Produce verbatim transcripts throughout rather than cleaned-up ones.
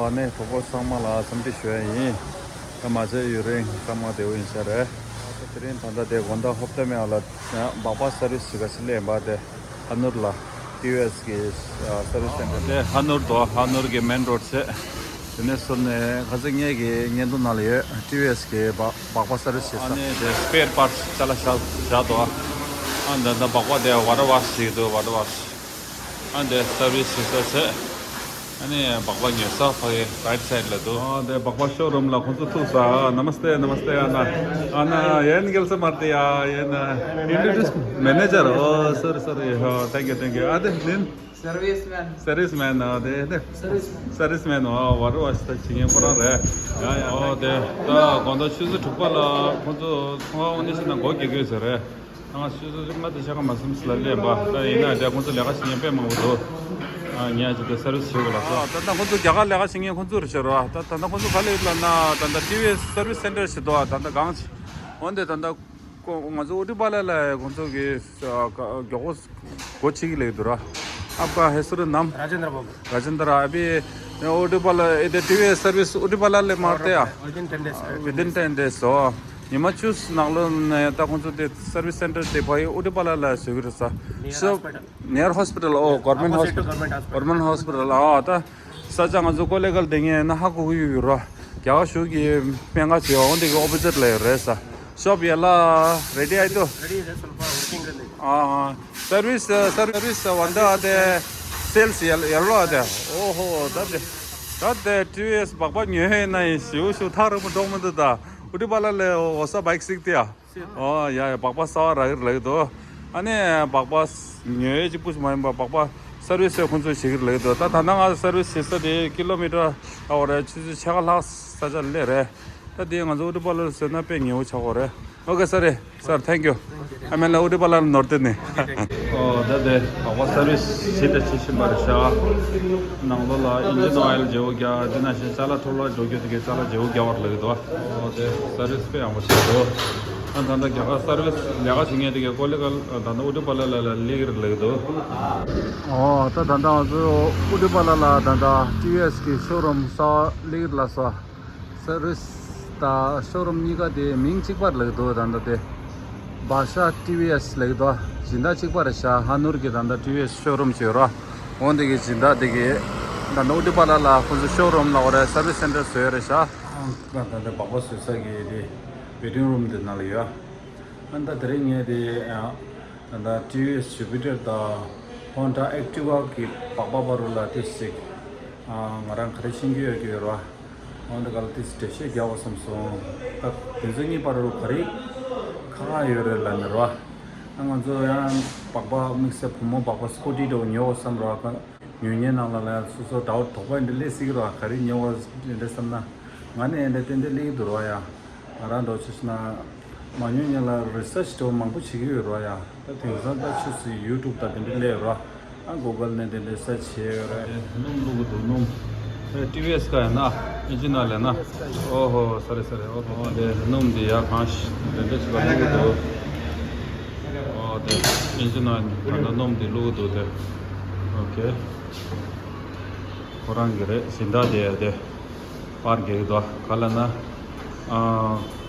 ཨ་ནེ་གྲོགས་པོ་ཚང་མ་ལ་འཚམས་འདྲི་ཞུ་ཡ་ཡིན། ད་མ་བྱས་ཡུན་རིང་ཚང་མ་བདེ་པོ་ཡིན་ས་རེད། དེ་རིང་ད་ལྟ་དེ་དགོང་དག་ཧོབ་ཏེ་མེ་ཨ་ལ་སྦག་སྦག་སར་བིས་ཞིག་ག་ཞིག་ལེན་པ་དེ་ཧ་ནུར་ལ་ཊི་ཝི་ཨེས་གི་སར་བིས་སེན་ཊར་དེ་ཧ་ནུར་དོ། ཧ་ནུར་གི་མེན་རོ་ཌི་བྱས། དེ་ནས་ཟུར་ནས་ཁ་སང་ངེད་ཀྱི་བརྙན་ཐུང་ནང་ལ་ཡོད། ཊི་ཝི་ཨེས་གི་སྦག་སྦག་སྦག་སར་བིས་བྱེད་ས། ཨ་ནི་དེ་སི་པེར་པཱར་ཊི་ཅ་ལག་བཞག་བཞག་འདུག་ཨ་འདི་འདི་སྦག་སྦག་དེ་ཝ་ཊར་ཝ་ཤི་ཞིག་འདུག་ཝ་ཊར་ཝ་ཤི། ཨ་འདི་སར་བིས་བྱེད་ས་བྱས། ཨ་ནི་སྦག་སྦག་ཉོ་ས་ཕ་གི་རའིཊ་སའིཌ་ལ་འདུག་ཨ་འདི་སྦག་སྦག་ཤོ་རུམ་ལ་ཁོང་ཚོ་ཐུག་ས། Namaste, namaste, Anna. Anna, ཡན་གལ་ས་མར་ཏི་ཡ་ཡན་introduce manager. Oh, sorry, sorry. Oh, thank you, thank you. ཨ་འདི་ནིན། Serviceman. Serviceman. ཨ་འདི་འདི། Serviceman. Serviceman. ཨ་ཝ་ཊར་ཝ་ཤི་ད་བྱེད་མཁན་ཁོ་རང་རེད། ཡ་ཡ། ཨོ་དེ་ད་དགོང་དག་ཆུ་ཚོད་དྲུག་པ་ལ་ཁོང་ཚོ་ཚོང་ཁང་དབང་འདུས་ཕྱི་ནང་སྒོ་རྒྱག་གི་ཡོད་ཟེར་རེད། ང་ཆུ་ཚོད་ལྔ་དང་ཕྱེད་ཀ་མ་ཟིན་ཙམ་ལ་སླེབས་པ། ད་ཡིན་ན་དེ་ཁོང་ཚོ་ལས་ཀ་བྱེད་མཁན་དཔེ་མང་པོ་འདུག་ཨ་ངས་ཅིག་དེ་སར་བིས་བྱེད་དགོས་ལབ་སོང་། ད་ལྟ་ཁོང་ཚོ་རྒྱ་གར་ལས་ཀ་བྱེད་མཁན་ཁོང་ཚོ་རེད་ཤག་ར། ད་ད་ལྟ་ཁོང་ཚོ་ག་ལ་ཡོད་ལབ་ན་ད་ལྟ་ཊི་ཝི་ཨེས་སར་བིས་སེན་ཊར་ཞིག་འདུག་ད་ལྟ་སྒང་ཅིག་འོན་ཏེ་ད་ལྟ་ཁོ་ང་ཚོ་ཨུ་ཏི་པ་ལ་ལ་ཁོང་ཚོ་གི་མགྱོགས་པོ་སྒོ་ཕྱེ་གི་ལབ་འདུག་ར། आपका हेसर नाम? राजेंद्र बाबू। राजेंद्र, अभी उडुपला, इधर टीवीएस सर्विस उडुपला ले मारते हैं। Within ten days। Within ten days। ओ, ཉི་མ་བཅུ་ནང་ལོ་ནས་ད་ཁོང་ཚོ་དེ་སར་བིས་སེན་ཊར་དེ་ཕ་ཡི་ཨུ་ཏི་པ་ལ་ལ་བཟོ་གི་རེད་ས། Near hospital। Near hospital, ओ, गवर्नमेंट हॉस्पिटल। Government hospital. ཨ་ད་ས་ཆ་ང་ཚོ་ཀོ་ལེ་གལ་དེ་ངས་ན་ཧ་གོ་གི་ཡོད་ར། རྒྱ་གར་གཞུང་གི་སྨན་ཁང་ཆེ་བ་འོན་ཏེ་གི་ཨོ་པོ་ཟིཊ་ལ་ཡོད་རེད་ས། ཤོབ་ཡ་ལ་རེ་ཌི་ཨ་ཡི་ཏོ། रेडी है, स्वल्प वर्किंग कर लेंगे। ཨ་ཨ། སར་བིས་སར་བིས་ཝན་ཏ་དེ་སེལ་སི་ཡ་ལ་ཡ་ལོ་དེ། ཨོ་ཧོ། ད་དེ་ད་དེ་ཊི་ཝི་ཨེས་སྦག་སྦག་ཉོས་ཡིན་ན་ཡིན་ཞིའུ་ཞིའུ་ཐག་རིང་པོ་འགྲོ་མི་འདུག་ད་ཨུ་ཏི་པ་ལ་ལས་འོ་ས་བྷའིཀ་སིག་དེ་ཡ། ཨོ་ཡ་ཡ། སྦག་སྦག་གསར་པ་རག་གི་རེད་ལབ་ཀྱི་འདུག་ཨ་ནི་སྦག་སྦག་ཉོས་གཅིག་པུ་ཞིག་མ་ཡིན་པ་སྦག་སྦག་སར་བིས་ཁོང་ཚོས་བྱེད་ཀྱི་རེད་ལབ་ཀྱི་འདུག་ད་ད་ནང་ང་སར་བིས་བྱེད་ས་དེ་ཀི་ལོ་མི་ཊར་ཨ་འོ་རེད། ཆུ་ཚོད་ཕྱེད་ཀ་ལྷག་ས་ཆ་སླེབས་རེད། ད་དེ་ང་ཚོ་ཨུ་ཏི་པ་ལ་ལ་བཟོས་ན་དཔེ་ཉེ་བོ་ཆགས་ཀྱི་རེད། ཨོ་ཀེ་སར། སར་ཐེང་ཀྱུ། ཨ་མེ་ལ་ཨུ་ཏི་པ་ལ་ལ་ནོར་ཏེ་ནི། ཨོ་ད་དེ་སྦག་སྦག་སར་བིས་བྱེད་ད་བྱེད་བཞིན་པ་རེད་ཤག་ནང་ལོགས་ལ་ཨིན་ཇིན་ཨོ་ཡལ་བརྗེ་པོ་རྒྱག་དེ་ནང་བཞིན་ཅ་ལག་འཕྲོ་བརླག་འགྲོ་རྒྱུ་དེ་གའི་ཅ་ལག་བརྗེ་པོ་རྒྱག་པར་ལབ་ཀྱི་འདུག་ཨོ་དེ་སར་བིས་དཔེ་ཡག་པོ་བྱེད་འདུག་ཨ་ད་ལྟ་རྒྱ་གར་སར་བིས་ལས་ཀ་བྱེད་མཁན་དེ་གའི་ཀོ་ལི་གལ་ད་ལྟ་ཨུ་ཏི་པ་ལ་ལ་ལ་སླེབས་ཀྱི་རེད་ལབ་ཀྱི་འདུག་ཨོ་ད་ད་ལྟ་ང་ཚོ་ཨུ་ཏི་པ་ལ་ལ་ད་ལྟ་ཊི་ཝི་ཨེས་གི་ཤོ་རུམ་གསར་པ་སླེབས་ཀྱི་རེད་ལབ་སོང་། སར་བིས་དང་ཤོ་རུམ་གཉིས་ཀ་དེ་མིང་གཅིག་པ་རེད་ལབ་ཀྱི་འདུག་ད་ལྟ་དེ་བྷ་ཤ་ཊི་ཝི་ཨེས་ལབ་ཀྱི་འདུག་སྦྱིན་བདག་གཅིག་པ་རེད་ཤག་ཧ་ནུར་གྱི་ད་ལྟ་ཊི་ཝི་ཨེས་ཤོ་རུམ་ཅིག་ཡོད་ར། འོ་འདི་གི་སྦྱིན་བདག་དེ་གི་ད་ལྟ་ཨུ་ཏི་པ་ལ་ལ་ཁོང་ཚོ་ཤོ་རུམ་ལབ་དགོས་རེད། སར་བིས་སེན་ཊར་བཟོས་ཡོད་རེད་ཤག་ད་ལྟ་སྦག་སྦག་བཟོ་ས་གི་དེ་ཝེ་ཊིང་རུམ་དེ་ནང་ལ་ཡོད། ཨ་ད་དེ་རིང་ངས་དེ་ཨ་ད་ལྟ་ཊི་ཝི་ཨེས་ཇུ་པི་ཊར་དང་ཧོན་ཌ་ཨེག་ཊི་ཝ་གི་སྦག་སྦག་བར་ལ་དེ་ཞིག་ཨ་ང་རང་ག་རེ་ཤེས་ཀྱི་ཡོད་ཀྱི་ཡོད་རེད་བ། འོན་ཏེ་ག་ལ་ཏིས་འགྲེལ་བཤད་རྒྱག་པ་བསམ་སོང་། ད་དེ་ཚོ་གཉིས་བར་རུ་ག་རེ་ཁ་ཁ་ཡོད་རེད་ལབ་ནི་རེད་བ། ཨ་ང་ཚོ་ཡང་སྦག་སྦག་དམིགས་བསལ་བུ་མོ་སྦག་སྦག་སི་ཀུ་ཊི་འདྲ་བོ་ཉོ་དགོས་བསམ་རེད་བ། ཉོ་མཁན་ནང་ལ་ལ་ཡང་སོ་སོ་དགྲ་བོ་དོགས་པ་འདི་སླེབས་སྲིད་ཀྱི་རེད་བ། ག་རེ་ཉོ་བ་འདི་འདྲ་བསམ་ན་ང་ནི་འདི་ཏན་ཏན་སླེབས་ཀྱི་འདུག་རེད་བ། ཡ་ང་རང་འདྲ་བོ་ཆ་བཞག་ན་མ་ཉོ་མཁན་ལ་རི་སར་ཆི་འདྲ་བོ་མང་པོ་བྱེད་ཀྱི་ཡོད་རེད་བ། ཡ། ད་དེང་སང་ད་ཆུ་ཚོད་ཡུ་ཊུབ་དང་དེ་འདྲ་སླེབས་ར། ཨ་གུ་གལ་ནས་དེ་འདྲ་སར་ཆི་བྱས་ཡོད་རེད། སྣུམ་བླུག་གི་འདུག་སྣུམ། ཨེ་ཊི་ཝི་ཨེས་ཀ་ཡིན་ན། ཨིན་ཇི་ནང་ལས་ན། ཨོ་ཧོ་སོ་རི་སོ་རི། ཨོ་ཧོ་དེ་སྣུམ་དེ་ཡར་གང་ཞིག་དེ་འདྲ་ཞིག་ལ་བླུག་གི་འདུག་ཨོ་དེ་ཨིན་ཇི་ནང་ད་ལྟ་སྣུམ་དེ་བླུག་གི་འདུག་དེ། ཨོ་ཁེ། ཁོ་རང་གི་རེད་སྦྱིན་བདག་དེ་དེ། པར་རྒྱག་གི་འདུག་ག་ལ་ན། ཨ་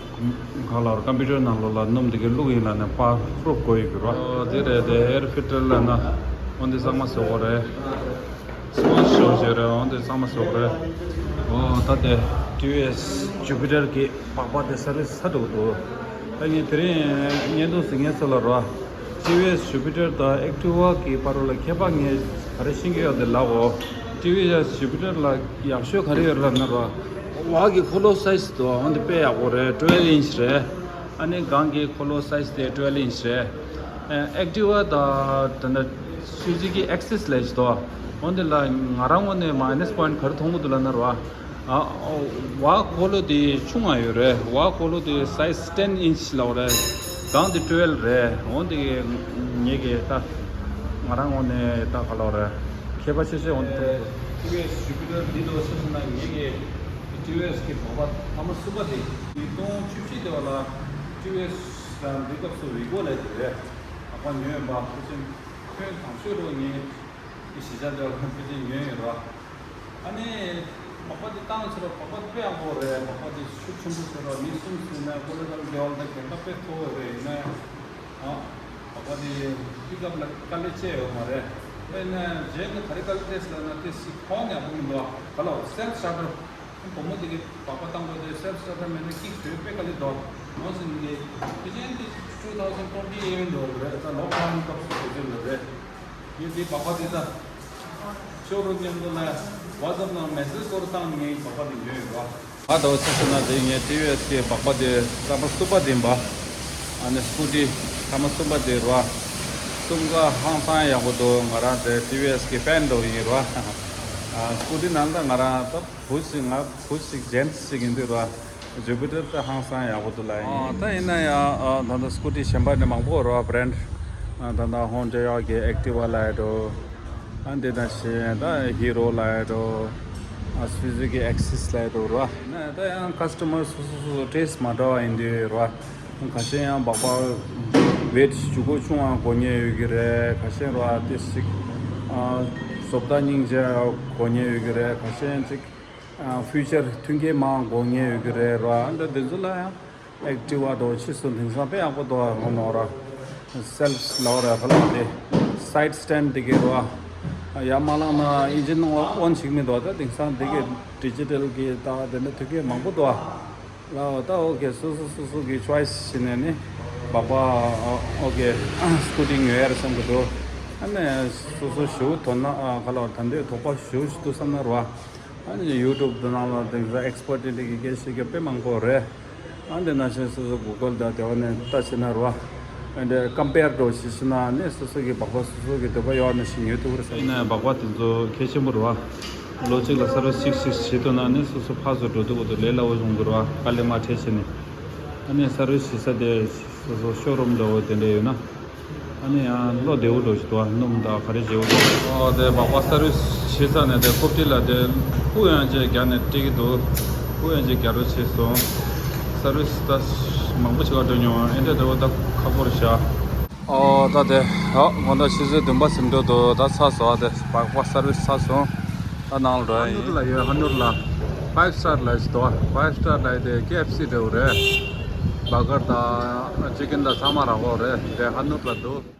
ག་ལ་ཀམ་པུ་ཊར་ནང་ལོགས་ལ་སྣུམ་དེ་གའི་བླུག་ཡིན་ལ་ནས་པར་པུ་རུབ་དགོས་ཡོད་ཀྱི་རོ། དེ་རེད་དེ་ཨེར་ཕིལ་ཊར་ལ་ན། འོན་ཏེ་གཙང་མ་བཟོ་དགོས་རེད། སི་པོན་ཇི་ཞོ་ཞེས་རེད། འོན་ཏེ་གཙང་མ་བཟོ་དགོས་རེད། ཨོ་ད་དེ་ཊི་ཝི་ཨེས་ཇུ་པི་ཊར་གི་སྦག་སྦག་དེ་སར་བིས་ཚར་འགྲོ་གི་འདུག་ད་ངས་དེ་རིང་བརྙན་ཐུང་ཟིན་མཁན་ཚོ་ལ་རོ། ཊི་ཝི་ཨེས་ཇུ་པི་ཊར་དང་ཨེག་ཊི་ཝ་གི་བར་ལ་ཁྱད་པར་ངས་ག་རེ་ཤེས་ཀྱི་ཡོད་དེ་ལབ་འོ། ཊི་ཝི་ཨེས་ཇུ་པི་ཊར་ལ་ཡག་ཤོས་ག་རེ་ཡོད་རེད་ལབ་ན་རོ། འོག་གི་འཁོར་ལོ་སའི་ཛི་དོ་འོན་ཏེ་དཔེ་ཡག་པོ་རེད། ཊུ་ཝེལ་ཨིན་ཅི་རེད། ཨ་ནི་སྒང་གི་འཁོར་ལོ་སའི་ཛི་དེ་ཊུ་ཝེལ་ཨིན་ཅི་རེད། ཨེག་ཊི་ཝ་དང་ད་ལྟ་སུ་ཛུ་ཀི་ཨེག་སི་ཨེས་ལབ་ཅིག་དོ། འོན་ཏེ་ལ་ང་རང་ངོས་ནས་མའི་ནས་པོ་ཡིན་ཊི་ག་རེ་མཐོང་གི་འདུག་ལབ་ན་རོ། ཨ་ཨོ་བ་འཁོར་ལོ་དེ་ཆུང་ང་ཡོད་རེད། བ་འཁོར་ལོ་དེ་སའི་ཛི་ཊེན་ཨིན་ཅི་ལབ་རེད། སྒང་དེ་ཊུ་ཝེལ་རེད། འོན་ཏེ་ངེད་ཀྱི་ད་ང་རང་ངོས་ནས་ད་ག་ལབ་རེད། ཁྱད་པར་ཆེ་ཤོས་འོན་ཏེ་ཊི་ཝི་ཨེས་ཇུ་པི་ཊར་འདི་ལོ་ཆ་བཞག་ན་ངེད་ཀྱི་ཊི་ཝི་ཨེས་ཀྱི་སྦག་སྦག་ཐ་མ་གསུམ་པ་དེ་ཉིས་སྟོང་བཅུ་གཅིག་དེ་བ་ལ་ཊི་ཝི་ཨེས་དང་འདི་སྐབས་སུ་རི་གོ་ལབ་དེ་རེད། སྦག་སྦག་ཉོས་ཡིན་པ། ཕལ་ཆེར་ཁྱོན་དང་ཤོས་རོ་ངེད་ཀྱི་གཞིས་ཆགས་དེ་བ་ལ་ཕལ་ཆེར་ཉོས་ཡོད་ར། ཨ་ནི་སྦག་སྦག་ བཏང་ཚེ་ར་སྦག་སྦག་དཔེ་ཡག་པོ་རེད། སྦག་སྦག་དེ་ཤུགས་ཆེན་པོ་ཟེར་ར་མི་གསུམ་ཟིན་ན་ཀོ་ལེ་ཀལ་དེ་བ་ལ་དེ་གན་ད་དཔེ་མཐོ་བོ་རེད། ཡིན་ན་ཡང་སྦག་སྦག་དེ་པིག་ཨབ་ལ་དཀའ་ལས་ཅི་ཡོད་མ་རེད། དཔེར་ན་རྗེས་ནས་ག་རེ་དཀའ་ལས་འཕྲད་ཟེར་ན་དེ་སི་ཁོང་ཡག་པོ་མི་འདུག་ཨ། ག་ལ་སེལ་སི་སི་ཊར་ཊར། བུ་མོ་དེ་གི་སྦག་སྦག་བཏང་དགོས་དེ་སེལ་སི་སི་ཊར་ཊར་མེད་ན་ཀིག་བཟོས་དཔེ་དཀའ་ལས་འདུག་ཨ། ནོར་སི་ནི་དེ་དེ་ཅན་དེ་two thousand twenty ཡིན་འདུག་རེད། ད་ལོག་ཌའུན་སྐབས་སུ་དེ་ཚོ་ལ་རེད། ངས་དེ་སྦག་སྦག་དེ་ད་ཤོ་རུམ་མཉམ་དུ་ལ་ཝ་ཊི་སེབ་ནང་མེ་སེ་ཇི་སྐོར་བཏང་ནས་ངས་སྦག་སྦག་དེ་ཉོས་ཡོད་པ། ཨ་ད་འོ་ཆ་བཞག་ན་དེ་ངས་ཊི་ཝི་ཨེསི་གི་སྦག་སྦག་དེ་རྐང་པ་གསུམ་པ་དེ་ཡིན་པ། ཨ་ནི་སྐུ་ཊི་རྐང་པ་གསུམ་པ་དེ་རེད་པ། གསུམ་ཀ་ཧང་སང་ཡག་པོ་འདུག་ང་རང་དེ་ཊི་ཝི་ཨེསི་གི་ཕེན་འདྲ་བོ་ཡིན་རེད་པ། ཨ་སྐུ་ཊི་ནང་ད་ང་རང་ད་བུ་ཞིག་ང་བུ་ཞིག་ཇེན་ཊི་ཞིག་ཡིན་དུས་རེད་པ། ཇུ་པི་ཊར་ད་ཧང་སང་ཡག་པོ་འདུག་ལ་ཡིན། ཨ་ད་ཡིན་ན་ཡང་ཨ་ད་ད་སྐུ་ཊི་གཞན་པ་ནི་མང་པོ་རེད་པ། བྷི་རེན་ཌི་ཨ་ད་ད་ཧོན་ཌའི་གི་ཨེག་ཊི་བ་ལབ་ཡ་འགྲོ། ཨ་འདི་ནང་བཞིན་ད་ཧི་རོ་ལབ་ཡ་འགྲོ། ཨ་སུ་ཛུ་ཀི་ཨེག་སི་སི་ལབ་ཡ་འགྲོ་རེད་པ། ན་ད་ཡང་ཀ་སི་ཊ་མར་སོ་སོ་སོ་སོ་ཊེ་སི་ཊི་མ་འདྲ་བ་ཡིན་དུས་རེད་པ། ཁ་ཤས་ཡང་སྦག་སྦག་ཝེ་ཊི་ལྗིད་ཁོག་ཆུང་བ་དགོས་མཁན་ཡོད་ཀྱི་རེད། ཁ་ཤས་རེད་པ་དེ་ཞིག་ཨ་བཟོ་ལྟ་སྙིང་རྗེ་དགོས་མཁན་ཡོད་ཀྱི་རེད། ཁ་ཤས་ཅིག་ཨ་ཕི་ཅར་མཐུན་རྐྱེན་མང་དགོས་མཁན་ཡོད་ཀྱི་རེད་ར། འདི་འདི་ཚོ་ལ་ཡང་ཨེག་ཊི་བ་དང་ཕྱིས་སུ་དེང་སང་དཔེ་ཡག་པོ་འདུག་ཨ། ཧོ་ནོ་ར་སེལ་ཕི་ལབ་ར་ཁ་ལ་དེ་སའི་ཌི་སི་ཊེན་ཌི་དེ་གི་ར་ཡར་མ་བླངས་ན་ཨིན་ཇིན་ནང་ལ་ཨོན་བྱེད་ཀྱི་མི་འདུག་ད་དེང་སང་དེ་གི་ཌི་ཇི་ཊལ་གི་ད་དེ་འདྲ་མཐུན་རྐྱེན་མང་པོ་འདུག་ཨ། ལ་ད་ཨོ་ཁེ་སོ་སོ་སོ་སོ་གི་ཅོའི་སི་བྱས་ནས་ནི་སྦག་སྦག་ཨོ་ཁེ་སྐུ་ཊི་ཉོ་ཡ་རེད་བསམ་གི་འདུག་ཨ་ནི་སོ་སོ་ཞེ་པོ་དོ་སྣང་ཨ་ཁ་ལ་ད་འདོད་དོགས་པ་ཞེ་པོ་ཞིག་འདུག་བསམ་ན་ར། ཨ་ནི་ཡུ་ཊུབ་དེ་ནང་ལ་དེང་སང་ཨེག་སི་པར་ཊི་དེ་གི་སྐད་ཆ་བཤད་མཁན་དཔེ་མང་པོ་རེད། ཨ་འདི་ནང་བཞིན་སོ་སོ་གུ་གལ་དང་དེ་བ་ནས་ལྟ་བྱས་ན་ར། ཨ་འདི་ཀམ་པེར་འདྲ་བོ་ཞིག་བྱས་ན་ནི་སོ་སོ་གི་སྦག་སྦག་སོ་སོ་གི་འདོད་པ་ཡོད་ནང་བཞིན་ཉོ་ཐུབ་ཀྱི་རེད་བསམ། ཡིན་ན་ཡང་སྦག་སྦག་དེ་ཚོ་གལ་ཆེན་པོ་རེད་པ། ལོ་གཅིག་ལ་སར་ཝི་སི་གཅིག་གཅིག་བྱེད་ཐུབ་ན་ནི་སོ་སོ་ཕར་ཚུར་འགྲོ་དུས་སྐབས་དུ་ལས་སླ་བོ་ཡོང་གི་རེད་པ། དཀའ་ལས་མ་འཕྲད་བྱས་ནས། ཨ་ནི་སར་ཝི་སི་བྱེད་ས་དེ་སོ་སོ་ཤོ་རུམ་འདྲ་བོ་དེ་འདྲ་ཡོད་ན། ཨ་ནི་ཡང་བློ་བདེ་པོ་འདྲ་བོ་ཞིག་འདུག་པ། སྣུམ་དང་ག་རེ་བྱེད་པོ་འདུག་ཨོ་དེ་སྦག་སྦག་སར་ཝི་སི་བྱེད་ས་ནས་དེ་ཀོབ་ཏི་ལ་དེ་སྤུ་ཡང་ཅིག་རྒྱག་ནས་སྤྲད་ཀྱི་འདུག་སྤུ་ཡང་ཅིག་རྒྱག་རོགས་བྱས་སོང་། སར་ཝི་སི་ད་མང་པོ་ཞིག་ག་འགྲོ་མྱོང་། ཨེ་འདྲ་འདྲ་བོ་ད་ཁག་པོ་རེད་ཤག་ཨོ་ད་དེ་ཨོ་དགོང་དག་ཆུ་ཚོད་བདུན་པ་ཟིན་འགྲོ་འདུག་ད་ཚར་སོང་། ཨ་དེ་སྦག་སྦག་སར་ཝི་སི་ཚར་སོང་། ད་ནང་ལ་འགྲོ་ཡ་ཡིན། ཧ་ནུར་ལ་ཡོད། ཧ་ནུར་ལ་ཕའིབ་སི་ཊར་ལ་ཞིག་འདུག་ཕའིབ་སི་ཊར་ལ་དེ་ཀེ་ཨེཕ་སི་འདྲ་བོ་རེད། བྷར་གར་དང་ཅི་ཀན་དང་ཚང་མ་རག་གོ་རེད། དེ་ཧ་ནུར་ལ་འདུག